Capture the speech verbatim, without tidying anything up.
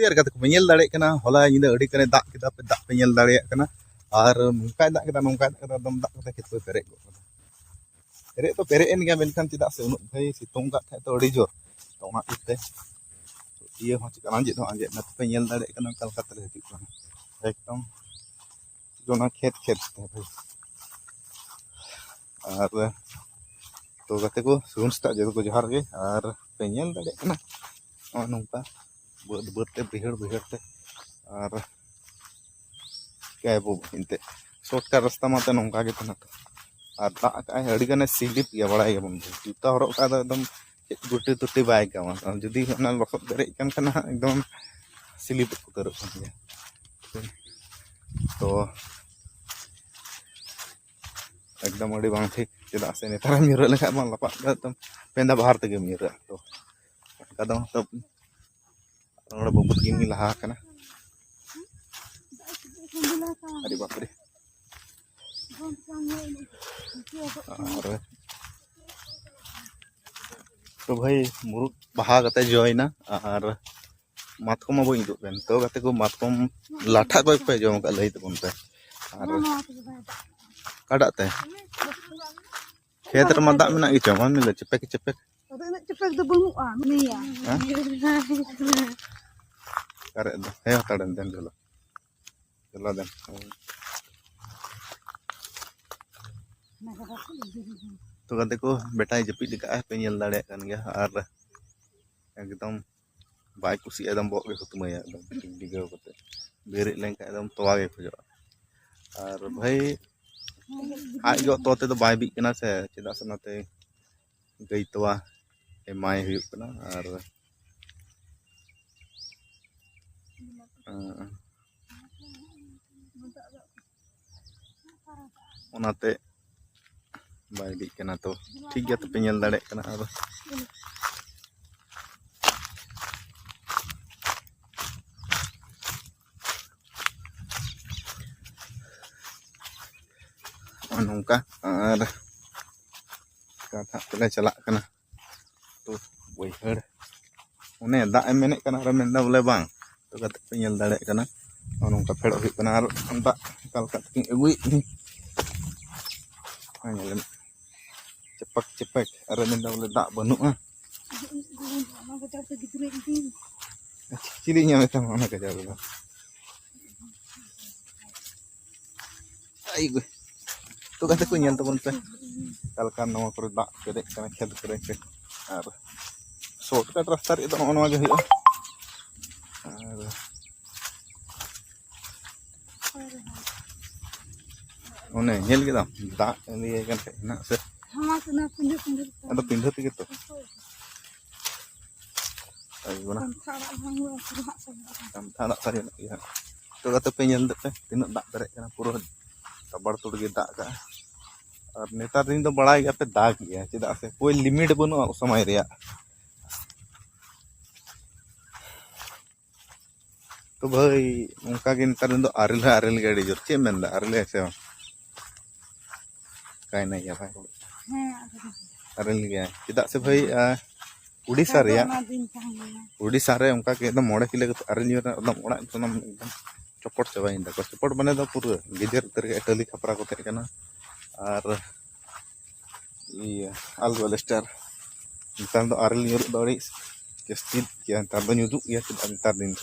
ᱟᱨ ᱜᱟᱛᱮ ᱠᱚ ᱯᱮ ᱧᱮᱞ ᱫᱟᱲᱮᱭᱟᱜ ᱠᱟᱱᱟ, ᱦᱚᱞᱟ ᱧᱤᱫᱟᱹ ᱟᱹᱰᱤ ᱜᱟᱱᱮ ᱫᱟᱜ ᱠᱮᱫᱟ, ᱯᱮ ᱫᱟᱜ ᱯᱮ ᱧᱮᱞ ᱫᱟᱲᱮᱭᱟᱜ ᱠᱟᱱᱟ᱾ ᱟᱨ ᱱᱚᱝᱠᱟᱭ ᱫᱟᱜ ᱠᱮᱫᱟ, ᱱᱚᱝᱠᱟᱭ ᱫᱟᱜ ᱠᱮᱫᱟ, ᱮᱠᱫᱚᱢ ᱫᱟᱜ ᱠᱟᱛᱮ ᱠᱷᱮᱛ ᱠᱚᱭ ᱯᱮᱨᱮᱡ ᱜᱚᱫ ᱠᱟᱫᱟ᱾ ᱯᱮᱨᱮᱡ ᱫᱚ ᱯᱮᱨᱮᱡ ᱮᱱ ᱜᱮᱭᱟ, ᱢᱮᱱᱠᱷᱟᱱ ᱪᱮᱫᱟᱜ ᱥᱮ ᱩᱱᱟᱹᱜ ᱵᱷᱟᱹᱭ ᱥᱤᱛᱩᱝ ᱠᱟᱜ ᱛᱟᱦᱮᱸᱫ ᱛᱚ ᱟᱹᱰᱤ ᱡᱳᱨ, ᱛᱚ ᱚᱱᱟ ᱤᱭᱟᱹᱛᱮ ᱤᱭᱟᱹ ᱦᱚᱸ ᱪᱮᱫ ᱟᱸᱡᱮᱫ ᱦᱚᱸ ᱟᱸᱡᱮᱫ ᱮᱱᱟ᱾ ᱯᱮ ᱧᱮᱞ ᱫᱟᱲᱮᱭᱟᱜ ᱠᱟᱱᱟ ᱚᱠᱟ ᱞᱮᱠᱟ ᱛᱮᱞᱮ ᱦᱤᱡᱩᱜ ᱠᱟᱱᱟ, ᱮᱠᱫᱚᱢ ᱚᱱᱟ ᱠᱷᱮᱛ ᱠᱷᱮᱛ ᱛᱮ ᱵᱷᱟᱹᱭ᱾ ᱟᱨ ᱛᱚ ᱜᱟᱛᱮ ᱠᱚ, ᱥᱟᱹᱜᱩᱱ ᱥᱮᱛᱟᱜ ᱡᱚᱛᱚ ᱠᱚ ᱡᱚᱦᱟᱨ ᱜᱮ᱾ ᱟᱨ ᱯᱮ ᱧᱮᱞ ᱫᱟᱲᱮᱭᱟᱜ ᱠᱟᱱᱟ ᱱᱚᱜᱼᱚᱭ ᱱᱚᱝᱠᱟ ᱵᱟᱹᱫᱽ ᱵᱟᱹᱫᱽ ᱛᱮ, ᱵᱟᱹᱭᱦᱟᱹᱲ ᱵᱟᱹᱭᱦᱟᱹᱲ ᱛᱮ᱾ ᱟᱨ ᱪᱤᱠᱟᱹᱭᱟᱵᱚ ᱮᱱᱛᱮᱫ, ᱥᱚᱨᱴᱠᱟᱴ ᱨᱟᱥᱛᱟ ᱢᱟ ᱛᱚ ᱱᱚᱝᱠᱟ ᱜᱮ ᱛᱟᱦᱮᱱᱟ ᱛᱚ᱾ ᱟᱨ ᱫᱟᱜ ᱟᱠᱟᱜᱼᱟᱭ, ᱟᱹᱰᱤ ᱜᱟᱱᱮ ᱥᱤᱞᱤᱯ ᱜᱮᱭᱟ, ᱵᱟᱲᱟᱭ ᱜᱮᱭᱟᱵᱚᱱ᱾ ᱡᱩᱛᱟᱹ ᱦᱚᱨᱚᱜ ᱠᱟᱜ ᱫᱚ ᱮᱠᱫᱚᱢ ᱪᱮᱫ ᱜᱩᱴᱤ ᱛᱩᱴᱤ ᱵᱟᱭ ᱠᱟᱢᱟ᱾ ᱟᱨ ᱡᱩᱫᱤ ᱚᱱᱟ ᱞᱚᱥᱚᱫ ᱯᱮᱨᱮᱡ ᱠᱟᱱ ᱠᱷᱟᱱ ᱦᱟᱸᱜ ᱮᱠᱫᱚᱢ ᱥᱤᱞᱤᱯ ᱩᱛᱟᱹᱨᱚᱜ ᱠᱟᱱ ᱜᱮᱭᱟ᱾ ᱛᱚ ᱮᱠᱫᱚᱢ ᱟᱹᱰᱤ ᱵᱟᱝ ᱴᱷᱤᱠ, ᱪᱮᱫᱟᱜ ᱥᱮ ᱱᱮᱛᱟᱨ ᱮᱢ ᱧᱩᱨᱦᱟᱹᱜ ᱞᱮᱱᱠᱷᱟᱱ ᱵᱟᱝ ᱞᱟᱯᱟᱜ ᱫᱚ ᱮᱠᱫᱚᱢ ᱯᱮᱸᱫᱟ ᱵᱟᱦᱟᱨ ᱛᱮᱜᱮᱢ ᱧᱩᱨᱦᱟᱹᱜᱼᱟ᱾ ᱛᱚ ᱚᱱᱠᱟ ᱫᱚ ᱛᱚ ᱱᱚᱰᱮ ᱵᱟᱹᱵᱩ ᱛᱟᱹᱠᱤᱱ ᱠᱤᱱ ᱞᱟᱦᱟ ᱟᱠᱟᱱᱟ᱾ ᱟᱹᱰᱤ ᱵᱟᱯᱨᱮ᱾ ᱟᱨ ᱛᱚ ᱵᱷᱟᱹᱭ, ᱢᱩᱨᱩᱫ ᱵᱟᱦᱟ ᱠᱟᱛᱮ ᱡᱚᱭᱮᱱᱟ᱾ ᱟᱨ ᱢᱟᱛᱠᱚᱢ ᱢᱟ ᱵᱟᱹᱧ ᱩᱫᱩᱜ ᱯᱮ᱾ ᱛᱚ ᱜᱟᱛᱮ ᱠᱚ, ᱢᱟᱛᱠᱚᱢ ᱞᱟᱴᱷᱟ ᱠᱚ ᱯᱮ ᱡᱚᱢ ᱟᱠᱟᱫ, ᱞᱟᱹᱭ ᱛᱟᱵᱚᱱ ᱯᱮ᱾ ᱟᱨ ᱠᱟᱰᱟᱜ ᱛᱮ ᱠᱷᱮᱛ ᱨᱮᱢᱟ ᱫᱟᱜ ᱢᱮᱱᱟᱜ ᱜᱮᱪᱚ, ᱵᱟᱢ ᱧᱮᱞ ᱫᱟ? ᱪᱮᱯᱮᱠ ᱪᱮᱯᱮᱠ᱾ ᱟᱫᱚ ᱩᱱᱟᱹᱜ ᱪᱮᱯᱮᱠ ᱫᱚ ᱵᱟᱹᱱᱩᱜᱼᱟ, ᱢᱮᱱᱟᱭᱟ᱾ ᱦᱮᱸ? ᱚᱠᱟᱨᱮ ᱫᱚ? ᱦᱮᱸ, ᱦᱟᱛᱟᱲᱮᱱ ᱫᱮᱱ ᱪᱚᱞᱚ᱾ ᱪᱚᱞᱚ ᱫᱮᱱ᱾ ᱛᱚ ᱜᱟᱛᱮ ᱠᱚ, ᱵᱮᱴᱟᱭ ᱡᱟᱹᱯᱤᱫ ᱟᱠᱟᱫᱼᱟ, ᱯᱮ ᱧᱮᱞ ᱫᱟᱲᱮᱭᱟᱜ ᱠᱟᱱ ᱜᱮᱭᱟ᱾ ᱟᱨ ᱮᱠᱫᱚᱢ ᱵᱟᱭ ᱠᱩᱥᱤᱜᱼᱟ, ᱮᱠᱫᱚᱢ ᱵᱚᱦᱚᱜ ᱜᱮ ᱦᱩᱛᱢᱟᱹᱭᱟ, ᱮᱠᱫᱚᱢ ᱰᱤᱜᱟᱹᱣ ᱠᱟᱛᱮ᱾ ᱵᱮᱨᱮᱫ ᱞᱮᱱᱠᱷᱟᱱ ᱮᱠᱫᱚᱢ ᱛᱚᱣᱟ ᱜᱮ ᱠᱷᱚᱡᱚᱜᱼᱟ᱾ ᱟᱨ ᱵᱷᱟᱹᱭ, ᱟᱡ ᱜᱮ ᱚᱛᱚ ᱛᱮᱫᱚ ᱵᱟᱭ ᱵᱤᱜ ᱠᱟᱱᱟ ᱥᱮ, ᱪᱮᱫᱟᱜ ᱥᱮ ᱚᱱᱟᱛᱮ ᱜᱟᱹᱭ ᱛᱚᱣᱟ ᱮᱢᱟᱭ ᱦᱩᱭᱩᱜ ᱠᱟᱱᱟ᱾ ᱟᱨ ᱚᱱᱟᱛᱮ ᱵᱟᱭ ᱵᱤᱜ ᱠᱟᱱᱟ᱾ ᱛᱚ ᱴᱷᱤᱠ ᱜᱮᱭᱟ, ᱛᱚᱯᱮ ᱧᱮᱞ ᱫᱟᱲᱮᱭᱟᱜ ᱠᱟᱱᱟ᱾ ᱟᱨ ᱱᱚᱜᱼᱚᱭ ᱱᱚᱝᱠᱟ᱾ ᱟᱨ ᱠᱟᱛᱷᱟ ᱛᱮᱞᱮ ᱪᱟᱞᱟᱜ ᱠᱟᱱᱟ ᱛᱚ ᱵᱟᱹᱭᱦᱟᱹᱲ᱾ ᱚᱱᱮ ᱫᱟᱜ ᱮᱢ ᱢᱮᱱᱮᱫ ᱠᱟᱱᱟ, ᱟᱨ ᱢᱮᱱᱫᱟ ᱵᱚᱞᱮ ᱵᱟᱝ, ᱛᱚ ᱜᱟᱛᱮ ᱯᱮ ᱧᱮᱞ ᱫᱟᱲᱮᱭᱟᱜ ᱠᱟᱱᱟ, ᱱᱚᱜᱼᱚ ᱱᱚᱝᱠᱟ ᱯᱷᱮᱰᱚᱜ ᱦᱩᱭᱩᱜ ᱠᱟᱱᱟ᱾ ᱟᱨ ᱫᱟᱜ ᱚᱠᱟ ᱞᱮᱠᱟ ᱛᱮᱠᱤᱱ ᱟᱹᱜᱩᱭᱮᱫ ᱛᱤᱧ, ᱦᱮᱸ, ᱧᱮᱞ ᱢᱮ, ᱪᱮᱯᱟᱠ ᱪᱮᱯᱟᱠ᱾ ᱟᱨ ᱢᱮᱱᱫᱟ ᱵᱚᱞᱮ ᱫᱟᱜ ᱵᱟᱹᱱᱩᱜᱼᱟ᱾ ᱚᱱᱟ ᱠᱚ ᱪᱟᱯᱮ ᱜᱤᱫᱽᱨᱟᱹ ᱤᱫᱤ᱾ ᱪᱤᱞᱤ ᱧᱟᱢᱮ ᱛᱟᱢᱟ ᱚᱱᱟ ᱠᱟᱡᱟᱣ ᱨᱮᱫᱚ? ᱟᱭ ᱜᱚ᱾ ᱛᱚ ᱜᱟᱛᱮ ᱠᱚ, ᱧᱮᱞ ᱛᱟᱵᱚᱱ ᱯᱮ, ᱚᱠᱟ ᱞᱮᱠᱟ ᱱᱚᱣᱟ ᱠᱚᱨᱮ ᱫᱟᱜ ᱯᱮᱨᱮᱡ ᱠᱟᱱᱟ ᱠᱷᱮᱛ ᱠᱚᱨᱮ ᱯᱮ᱾ ᱟᱨ ᱥᱚᱨᱴᱠᱟᱴ ᱨᱟᱥᱛᱟ ᱨᱮᱭᱟᱜ ᱫᱚ ᱱᱚᱜᱼᱚ ᱱᱚᱣᱟ ᱜᱮ ᱦᱩᱭᱩᱜᱼᱟ᱾ ᱟᱨ ᱚᱱᱮ ᱧᱮᱞ ᱠᱮᱫᱟᱢ, ᱫᱟᱜ ᱞᱤᱸᱜᱤ ᱠᱟᱱ ᱠᱷᱟᱡ ᱦᱮᱱᱟᱜ ᱥᱮ? ᱦᱟᱢᱟ ᱠᱟᱱᱟ ᱯᱤᱸᱰᱟᱹ ᱯᱤᱸᱰᱟᱹ ᱞᱮᱠᱟ᱾ ᱟᱫᱚ ᱯᱤᱸᱰᱟᱹ ᱛᱮᱜᱮ ᱛᱚ᱾ ᱟᱭᱩᱵ ᱵᱮᱲᱟ᱾ ᱠᱟᱱᱛᱷᱟ ᱟᱲᱟᱜ ᱦᱚᱸ ᱦᱩᱭᱩᱜᱼᱟ, ᱯᱩᱨᱟᱹ ᱦᱟᱸᱜ ᱥᱟᱡᱟᱜᱼᱟ᱾ ᱠᱟᱱᱛᱷᱟ ᱟᱲᱟᱜ ᱥᱟᱡᱟᱜ ᱜᱮᱭᱟ ᱦᱟᱸᱜ᱾ ᱛᱚ ᱜᱟᱛᱮ ᱯᱮ ᱧᱮᱞ ᱫᱟᱯᱮ ᱛᱤᱱᱟᱹᱜ ᱫᱟᱜ ᱯᱮᱨᱮᱡ ᱠᱟᱱᱟ, ᱯᱩᱨᱟᱹ ᱛᱟᱵᱟᱲ ᱛᱩᱲ ᱜᱮ ᱫᱟᱜ ᱠᱟᱜᱼᱟ᱾ ᱟᱨ ᱱᱮᱛᱟᱨ ᱫᱤᱱ ᱫᱚ ᱵᱟᱲᱟᱭ ᱜᱮᱭᱟᱯᱮ ᱫᱟᱜ ᱜᱮᱭᱟ, ᱪᱮᱫᱟᱜ ᱥᱮ ᱠᱳᱭ ᱞᱤᱢᱤᱴ ᱵᱟᱹᱱᱩᱜᱼᱟ ᱥᱚᱢᱚᱭ ᱨᱮᱭᱟᱜ᱾ ᱛᱚ ᱵᱷᱟᱹᱭ, ᱚᱱᱠᱟ ᱜᱮ ᱱᱮᱛᱟᱨ ᱫᱤᱱ ᱫᱚ ᱟᱨᱮᱞ ᱦᱚᱸ ᱟᱨᱮᱞ ᱜᱮᱭᱟ ᱟᱹᱰᱤ ᱡᱳᱨ᱾ ᱪᱮᱫ ᱮᱢ ᱢᱮᱱᱫᱟ, ᱟᱨᱮᱞ ᱜᱮᱭᱟ ᱥᱮ ᱵᱟᱝ? ᱚᱠᱟᱭᱮᱱᱟᱭ ᱜᱮᱭᱟ ᱵᱷᱟᱭ? ᱦᱮᱸ, ᱟᱨᱮᱞ᱾ ᱟᱨᱮᱞ ᱜᱮᱭᱟᱭ᱾ ᱪᱮᱫᱟᱜ ᱥᱮ ᱵᱷᱟᱹᱭ, ᱟᱸ, ᱩᱰᱤᱥᱟ ᱱᱮᱛᱟᱨ ᱫᱚ ᱨᱮᱭᱟᱜ, ᱚᱱᱟ ᱫᱤᱱ ᱠᱟᱱ ᱜᱮᱭᱟ᱾ ᱩᱰᱤᱥᱟ ᱨᱮ ᱚᱱᱠᱟ ᱜᱮ ᱮᱠᱫᱚᱢ ᱢᱚᱬᱮ ᱠᱤᱞᱳ ᱠᱟᱛᱮ ᱟᱨᱮᱞ ᱧᱩᱨ ᱨᱮᱱᱟᱜ ᱮᱠᱫᱚᱢ ᱚᱲᱟᱜ ᱠᱚ ᱥᱟᱱᱟᱢ ᱮᱠᱫᱚᱢ ᱪᱚᱯᱚᱴ ᱪᱟᱵᱟᱭᱮᱱ ᱛᱟᱠᱚᱣᱟ᱾ ᱪᱚᱯᱚᱴ ᱢᱟᱱᱮ ᱫᱚ ᱯᱩᱨᱟᱹ ᱜᱮᱡᱮᱨ ᱩᱛᱟᱹᱨ ᱜᱮ, ᱴᱟᱹᱞᱤ ᱠᱷᱟᱯᱨᱟ ᱠᱚ ᱛᱟᱦᱮᱸ ᱠᱟᱱᱟ᱾ ᱟᱨ ᱤᱭᱟᱹ, ᱟᱞᱵᱮᱥᱴᱟᱨ᱾ ᱱᱮᱛᱟᱨ ᱫᱚ ᱟᱨᱮᱞ ᱧᱩᱨᱩᱜ ᱫᱚ ᱟᱹᱰᱤ ᱡᱟᱹᱥᱛᱤ ᱜᱮᱭᱟ, ᱱᱮᱛᱟᱨ ᱫᱚ ᱧᱩᱨᱩᱜ ᱜᱮᱭᱟ, ᱪᱮᱫᱟᱜ ᱱᱮᱛᱟᱨ ᱫᱤᱱ ᱫᱚ᱾